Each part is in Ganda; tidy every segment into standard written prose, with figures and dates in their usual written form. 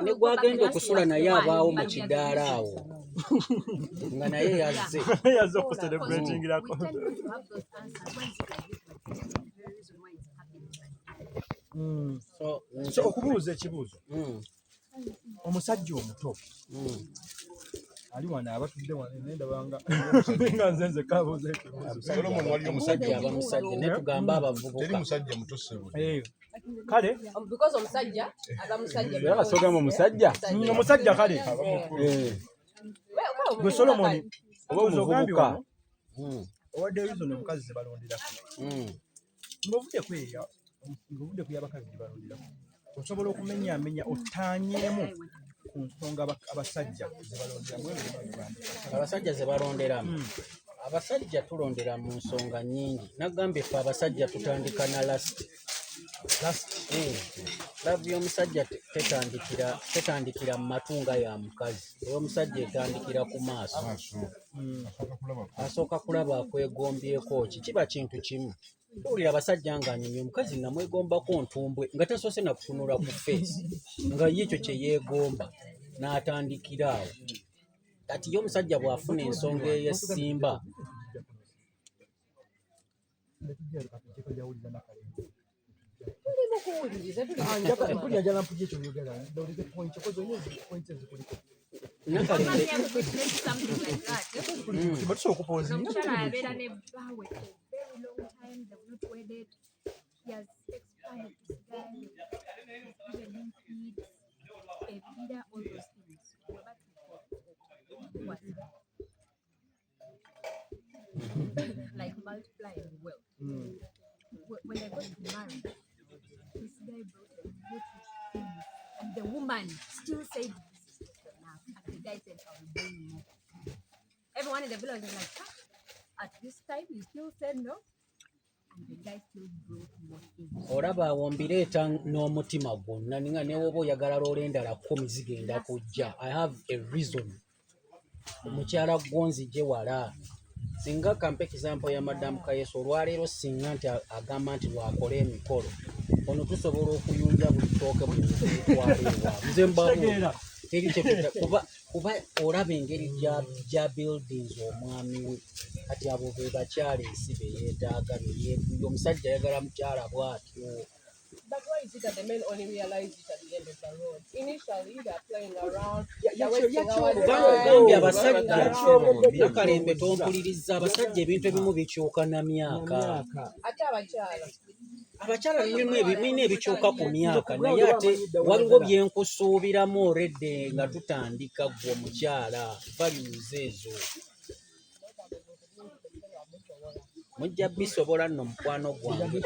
Ne gwagenda okusula naye abaawo mu kidaala awo nga naye yazze. Yazze okucelebratingirako. So okubuuza ekibuuzo, omusajja omuto ali wano, abatudde wano, nendabanga nga nze nzekka abuuza ekibuuzo. Solomon, waliyo omusajja aba musajja, naye tugambe Teri abavubuka. Musajja muto, ssebo. Eh, kale. Because omusajja aba musajja. Era basogamba omusajja. Omusajja, kale. Gwe Solomon, Oba obuuza ogambye omuvubuka. wano, owadde reason omukazi ze balonderako. Ng'ovudde ku y'abakazi gye balonderako, osobola okumenyaamenya ottaanyeemu ku nsonga abasajja ze balonderamu eyo mu Uganda? Abasajja ze balonderamu, abasajja tulondera mu nsonga nnyingi. Nagambye ffe abasajja tutandika na lust. Lust. Eh, love y'omusajja tetandikira mu matu nga ya mukazi. Ey'omusajja etandikira ku maaso. Maaso. Asooka kulaba. Asooka kulaba akwegombyeko ki. Kiba kintu kimu, owulira abasajja ng'anyumya, omukazi namwegombako ntumbwe, nga tasoose nakutunula ku face, nga ye ekyo kye yeegomba n'atandikira awo. Kati ye omusajja bw'afuna ensonga ey'essimba Tuli mu kuwuliriza, tuli Mpulira njala mpulira ekyo byogera, ndowooza point okoze olina point ezikuliko. Nakalembe. Kiba tusobola okupoozinga. Omukyala abeera ne bbaawe a very long time, they've not wedded. He has expanded this guy, he's given him kids, ebira, all those things. Bwe batuuka okuwasa, like multiplying wealth, when they got to marry, this guy brought a lot of things and the woman still said, "This is not enough," and the guy said, "I will bring more." Everyone in the village was like, "Ah, at this time you still said no?" And the guy still brought more things. Olaba awo mbireeta n'omutima gwonna, ninga newoba oyagala loola endala 10 zigenda kujja. I have a reason. Omukyala gwonzije wala, singa kampa example ya Madamu Kayesu olwaleero, singa nti agamba nti lwakola emikolo ono, tusobola okuyunja buli tooke, buli netwala ewaabwe. Nze mbabuulira, teri kyetuta kuba olaba engeri gya buildings omwami we. Kati abo be bakyala ensi beyeetaaga, beyeeguya. Omusajja ayagala mukyala bw'atyo. But why is it that the men only realize it at the end of the road? Initially, they're playing around, they're wasting our Kubanga time. ogambye abasajja, Nakalembe, tompuliriza, abasajja ebintu ebimu bikyuka na myaka. Ate abakyala? Abakyala mulina ebikyuka ku myaka, naye ate waliwo byenkusuubiramu oredde nga tutandika. Gwe omukyala, values ezo mujja bisobola nno, mukwano gwange.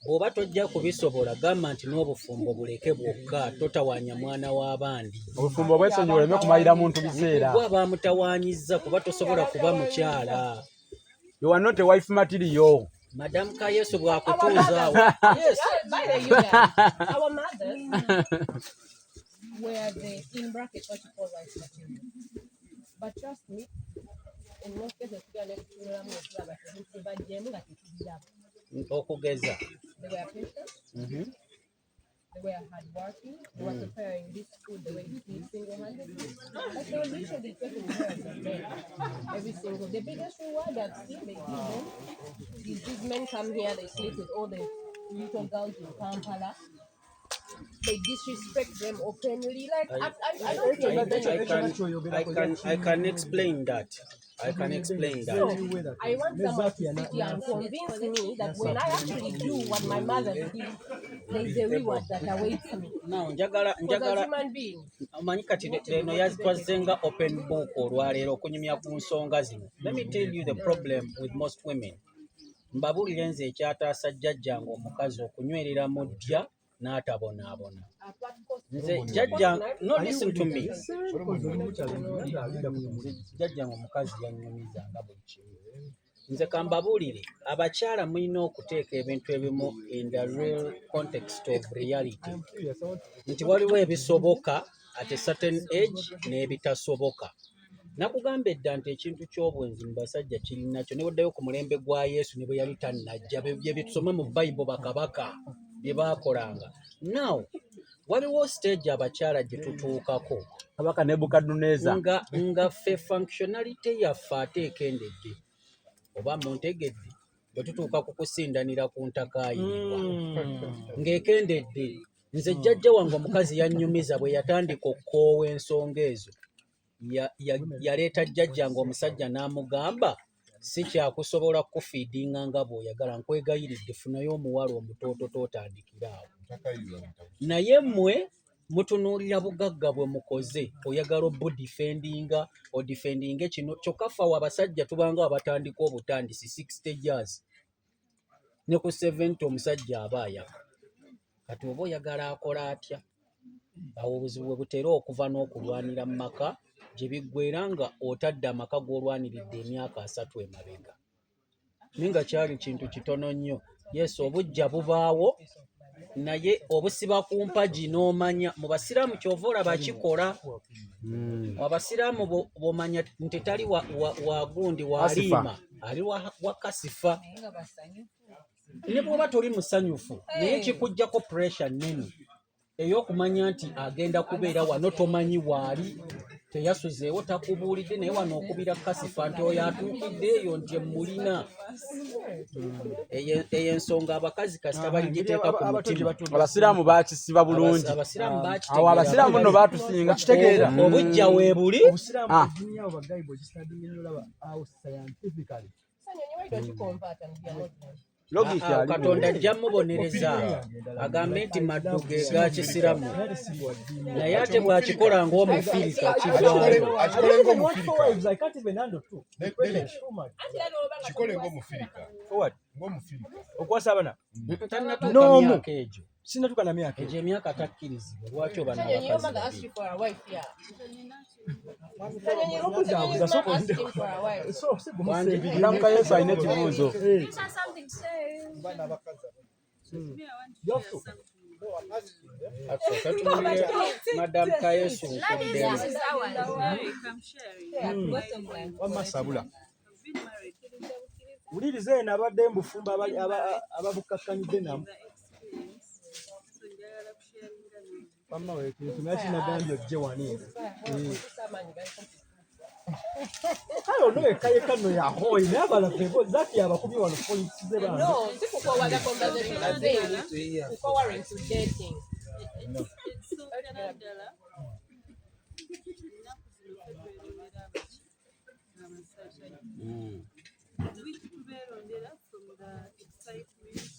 Bw'oba tojja kubisobola, gamba nti n'obufumbo buleke bwokka, totawaanya mwana w'abandi. Obufumbo bwesonyiwa, oleme kumalira muntu biseera. Gwe abaamutawaanyizza, kuba tosobola kuba mukyala. You are not a wife material. Madamu Kayesu bw'akutuuzaawo, yes. By the way, guys, our mothers were the, in brackets, what you call wife material. But trust me, in most cases, tugenda kutunulamu okulaba ebintu bajjeemu nga tetubiraba. Okugeza? They were patient, they were hardworking, they were preparing this food the way it is single-handedly. But they were literally taking care of the men. Every single, the biggest reward I've seen they give them is these men come here, they sleep with all the little girls in Kampala. They disrespect them openly. Like, I don't think I can explain that. I can explain that. So I want someone to sit here and convince me that when I actually do what my mother did, there is a reward that awaits me. Now njagala Because as njagala human beings, omanyi kati leno yazitwazzenga open book olwaleero okunyumya ku nsonga zino. Let me tell you the problem with most women. Mbabuulire nze ekyataasa jjajjange omukazi okunywerera mu ddya n'atabonaabona. At what cost? Nze jjajja, no, listen to me. Nze jjajjange omukazi yannyumizanga buli kimu. Nze kambabuulire, abakyala mulina okuteeka ebintu ebimu in the real context of reality, nti waliwo ebisoboka at a certain age n'ebitasoboka. Nakugamba edda nti ekintu ky'obwenzi mu basajja kirinakyo ne weddayo ku mulembe gwa Yesu ne bwe yali tannajja, bye bye tusoma mu Bayibuli, bakabaka bye baakolanga. Now Waliwo stage abakyala gye tutuukako Kabaka Nebukadduneeza. Nga ffe functionality yaffe ate ekendedde, oba muntegedde, bwe tutuuka ku kusindanira ku ntakaayirwa ng'ekendedde. Nze jjajja wange omukazi yannyumiza bwe yatandika okukoowa ensonga ezo, yaleeta jjajjange omusajja n'amugamba, si kyakusobola kufeedinga nga bw'oyagala, nkwegayiridde funayo omuwala omutoototo otandikire awo. Naye mmwe mutunuulira bugagga bwe mukoze, oyagala obudefendinga, odefendinge kino kyokka ffe awo abasajja tubanga abatandika obutandisi 60 years ne ku 70 omusajja aba ayaka. Kati oba oyagala akola atya? Awo obuzibu bwe butera okuva n'okulwanira mu maka gye biggweera nga otadde amaka g'olwaniridde emyaka 30 emabega. Naye nga kyali kintu kitono nnyo. Yes, obuggya bubaawo naye obusiba ku mpagi n'omanya. Mu basiraamu ky'ova olaba kikola. Abasiraamu bw'omanya nti tali wa gundi wa liima, ali wa kasifa. Ne bw'oba toli musanyufu naye kikuggyako pressure nnene ey'okumanya nti agenda kubeera wano, tomanyi waali, teyasuzeewo, takubuulidde, naye wano okubira kasifa nti oyo atuukidde eyo nti emmulina. Eyo ensonga abakazi kasita baligiteeka ku mutima. Abasiraamu baakisiba bulungi. Abasiraamu baakitegeera. Awo abasiraamu nno baatusinga. Okitegeera. Obuggya weebuli. Obusiraamu eddiini yaabwe bagayi bw'ogistudyinga ennyo olaba awo scientifically. Katonda ajja mubonereza agambe nti maddu ge ga kisiraamu, naye ate bw'akikola ng'omufirika kivaayo. Akikole ng'omufirika. Kikole ng'omufirika. Ng'omufirika. Okwasa abaana. Tannatuuka myaka egyo. Sinnatuuka na myaka egyo. Emyaka takkirizibwa. Lwaki oba n'abakazi babiri? Lamuka Yesu alina ekibuuzo. Madam Kayesu nkuddemu. Wamma sabula. Wuliriza eno abadde mbufumbo ababukakkanidde namu. Wamma weekintu naye kinagambye ojje wano eno. Kale ono yekka yekka nno yahooye naye abalala bebo Zaki yabakubye wano points ze bambi. No, si kukoowa the conversation, I'm saying kukoowa into dating. Ekisookera ddala, ennaku zino ffe twerondera abasajja. Which tubeerondera from the excitement,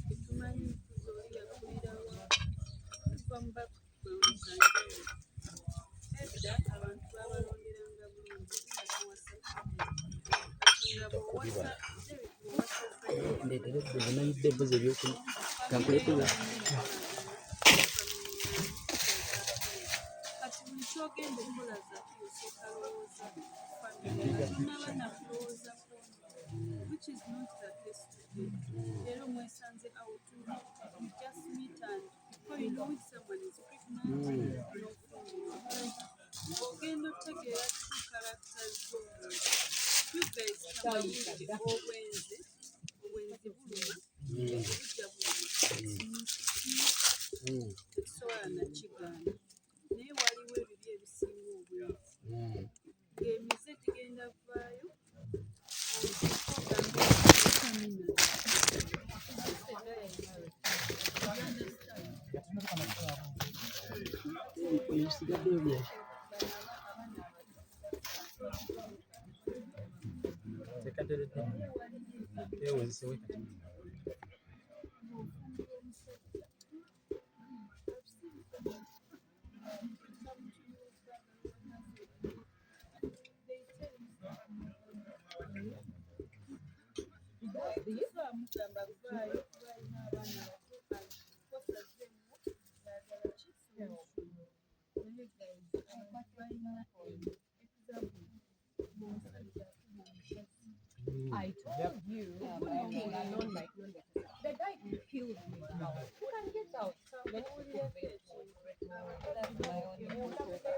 tetumanyi nkuza oli yakulira wa, tuva mu backgrounds za njawulo. Edda abantu baabalonderanga bulungi nga towasa kati nga bw'owasa Derrick, bw'owasa Zakia, Ndeetera ebbuzi nayidde ebbuzi ebyokunywa. Kankuleetera. Kati buli ky'ogenda okukola Zaki, osooka lowooza family, tonnaba na kulowooza kwono, which is not the case today. Leero mwesanze out, you just meet and before you know it someone is pregnant, n'ofumbirwa. Ogenda otegeera true characters z'omuntu. You guys kamawulire, obwenzi, obwenzi buluma, obujja buluma, tetusobola nakigaana, naye waliwo ebibi ebisinga obwenzi ng'emize gigenda vaayo otuuka ogambe kamina. This a guy I married. You understand? Ebisigaddeyo bye. Bano abaana abato Yeewozese kati. Ng'ofumbirwa omusajja, I've seen someone come to you and they tell you so amugamba vaayo kuba alina abaana bato and wasazeemu ng'agala ki solution. Naye guys, abantu balina example ng'omusajja akuba omukazi. I told you, being alone might not necessarily. The guy killed me. You can get out. Then you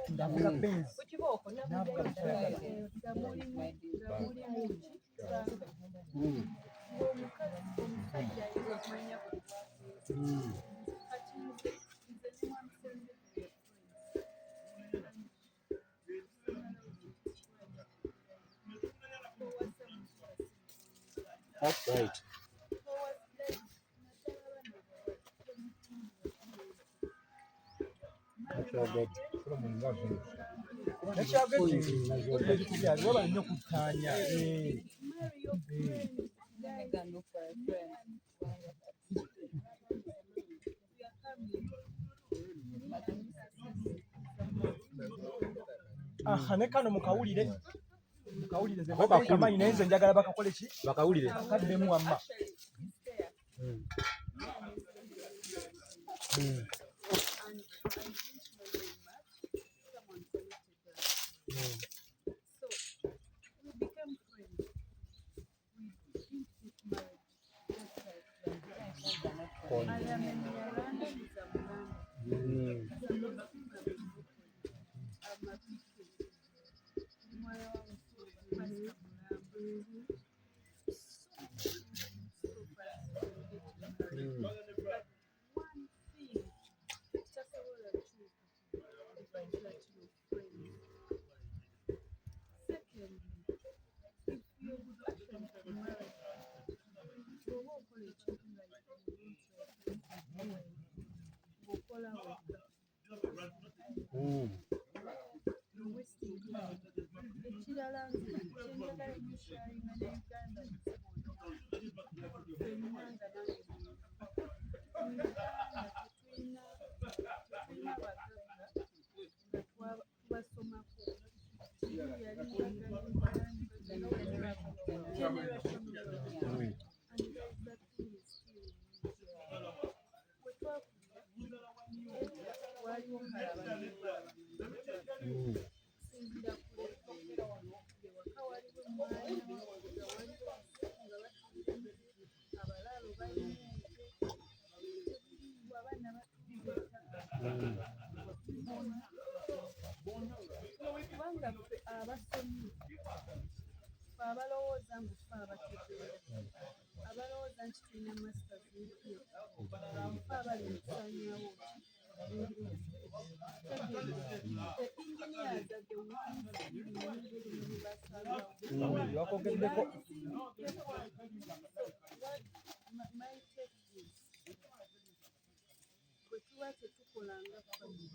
Ndavuga Benz. Kukibooko Navuga navuddeyo. Nga mulimu nga mulimu ki sanga ng'omukazi omusajja ayinza okumanya buli lwagenze. Kati nze ne mwami That's right. Akyogedde. Solomon ng'azimbye. Nekyagedde waba nnyo kuttaanya. I can look for a friend. Aha, ne kano mukawulire. Mukawulire nze Bo bakulu. kamanyi naye nze njagala bakakole ki? Bakawulire. Kaddemu wamma. And I didn't know him much. Someone connected us. So we became friends. We didn't get married just like that. I am a Munyarwanda, he's a Muganda. He's a Muslim, I'm a Muslim. I'm a PK. Ndi mwana wa Pastor Mulamba. So fast to get married. But one thing ekitasobola kukyuka that your friends. Secondly, if you actually get married, bw'oba okola ekintu nga you want your friends to do it, ng'okola wekka, you're wasting time. Ekirala nze kye njagala ennyo sharinga ne Uganda ffenna nga nange mwenna. Mu Uganda tetulina bagagga nga tubasomako. Kiri yali mugagga nnyo, mugagga nnyo, generation wealth. And there is that thing is still in me. Bwe twakulira, edda waaliwo kalaba n'ekalaba. Okusinziira ku ewaka waliwo emmwanyi, nga waliwo nga batunda emmere, abalaalo balina ente, tebiriiwo, abaana batunda ettaka. Kubanga ffe abasomi, ffe abalowooza mbu ffe abategeera, abalowooza nti tulina masters ne PhD, ffe abali mu kusaanyaawo ki? Tegeera. The engineers are the ones really really basangawo. Bakogeddeko. Bandizingiddeko. So what my take is, bwe tuba tetukola nga family,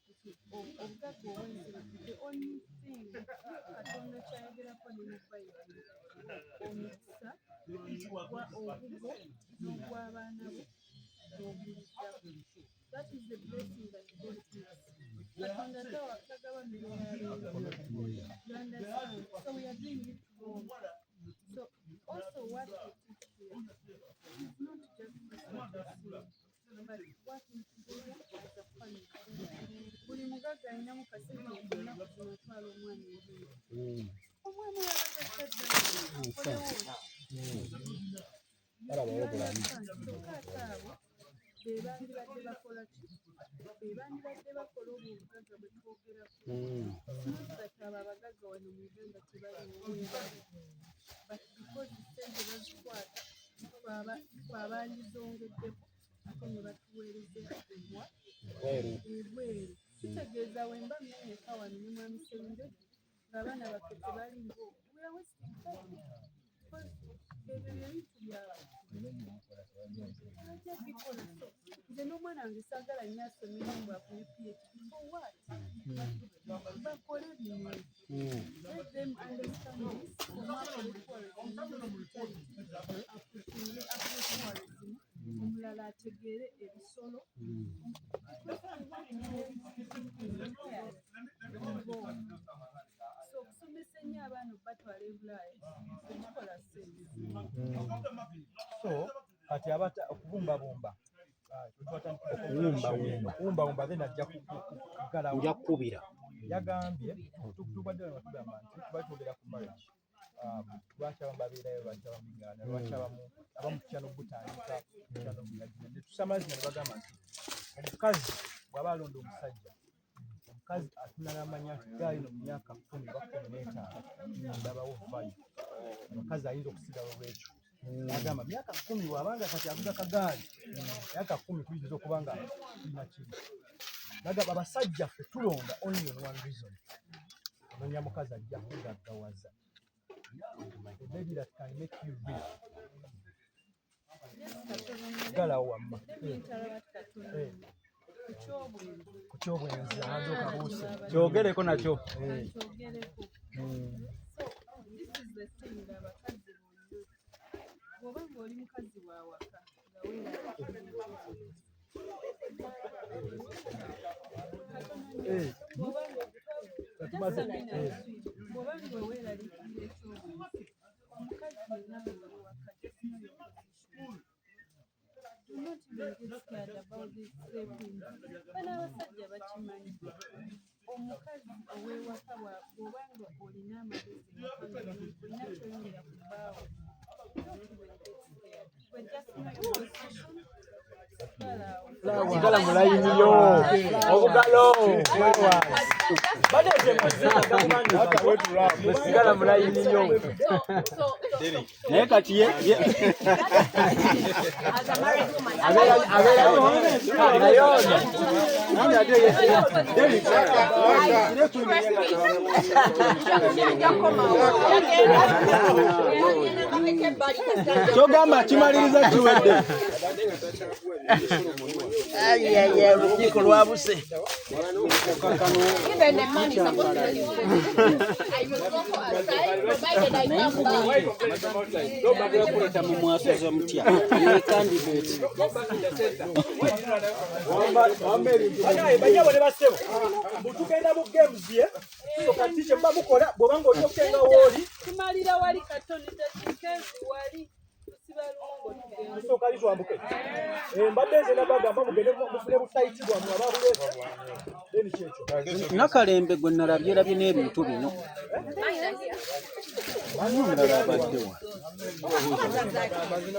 nti obugagga obw'ensi, the only thing Katonda ky'ayogerako ne mu Bayibuli, omukisa gwa ogugwo n'ogw'abaana bo n'oguliddako. That is the blessing that God gives. Katonda tagaba mmere ya leero. You understand? So we are doing it wrong. So also what we teach here is not just this what we see, but what we do as a family. Buli mugagga alinamu kasente ennaku zino atwala omwana ebweru. Omwana oyo aba takyaddayo, akolewo ki? Balabawo You bulamu. understand? Kyokka ate abo be bandibadde bakola ki? Be bandibadde bakola obwo obugagga bwe twogerako. It's not that abo abagagga wano mu Uganda tebaliwo, weebali. But because ssente bazikwata, ffe abandizongeddeko ate ne batuweereza ewa Bweru. ebweru. Kitegeeza bwe mba mmenyeka wano ne mwami Sserunjogi ng'abaana baffe tebaliiwo, we are wasting time. Because ebyo bye bintu byabwe. Bajja bikola. So nze n'omwana wange saagala nnyo asome mbu afune PhD. For what? Bakole bino. Let them understand this. Omu akole tourism ne hospitality, apushinge agro-tourism, omulala ategeere ebisolo. Because we want them prepared to go. So okusomesa ennyo abaana obatwala e Bulaaya tekikola sense. So kati abata okubumbabumba. Okuwumbawumba. Okuwumbawumba then ajja kuggalawo. Nja kukubira. Yagambye tubadde wano tugamba nti tuba twogera ku marriage. Lwaki abamu babeerayo, lwaki abamu bigaana, lwaki abamu tutya n'okugutandika, tutya n'okugagira. Ne tusamaliza ne bagamba nti omukazi bw'aba alonda omusajja, omukazi atuna n'amanya nti gaali no mu myaka 10 oba 15 ndabawo value. Omukazi ayinza okusigala olw'ekyo. N'agamba myaka 10 bw'abanga kati avuga kagaali, myaka 10 tuyinza okuba nga tulina kiri. N'agamba abasajja ffe tulonda only on one reason. Onoonya mukazi ajja kugaggawaza. A baby that can make you rich. Galawo wamma. Ku kyobwenzi ahanze okabuuse. Kyogereko nakyo. Kyogereko. So this is the thing, abakazi bonna, bw'oba ng'oli mukazi wa waka nga weeraliikirira bw'oba nga weeraliikirira ekyobwenzi, omukazi yenna ng'oli waka, just know your position. Do not even get scared about these rapings. Bano abasajja bakimanyi. Omukazi ow'ewaka bw'oba nga olina amagezi ewaka nga olina ky'oyongera ku bbaawo, don't even get scared. But just know your position. Sigala awo. Sigala mu layini yo. Obugalo. Sigala mu layini yo. Naye kati ye As a married woman, abeera naye ono. Nani ate ye trust me. Kyogamba kimaliriza kiwedde. Olukiiko lwabuse. Even the man is supposed to know his position. I will go for a side, provided I come back. Bagala kuleeta mu mwasozo mutya ye candidate. Banaye banyabo ne bassebo, bwe tugenda mu games ye, so kati kye muba mukola bw'oba ng'oli okutenga wooli, Tumalira wali katoni tekikezi wali tusiba luwongo tugende. Tusooka li twambuke. Mbadde nze nabagamba mugende mufune butayiti bwammwe ababuleese, then kyekyo. Nakalembe gwe nalabyerabye n'ebintu bino. Ani omulala abadde wa?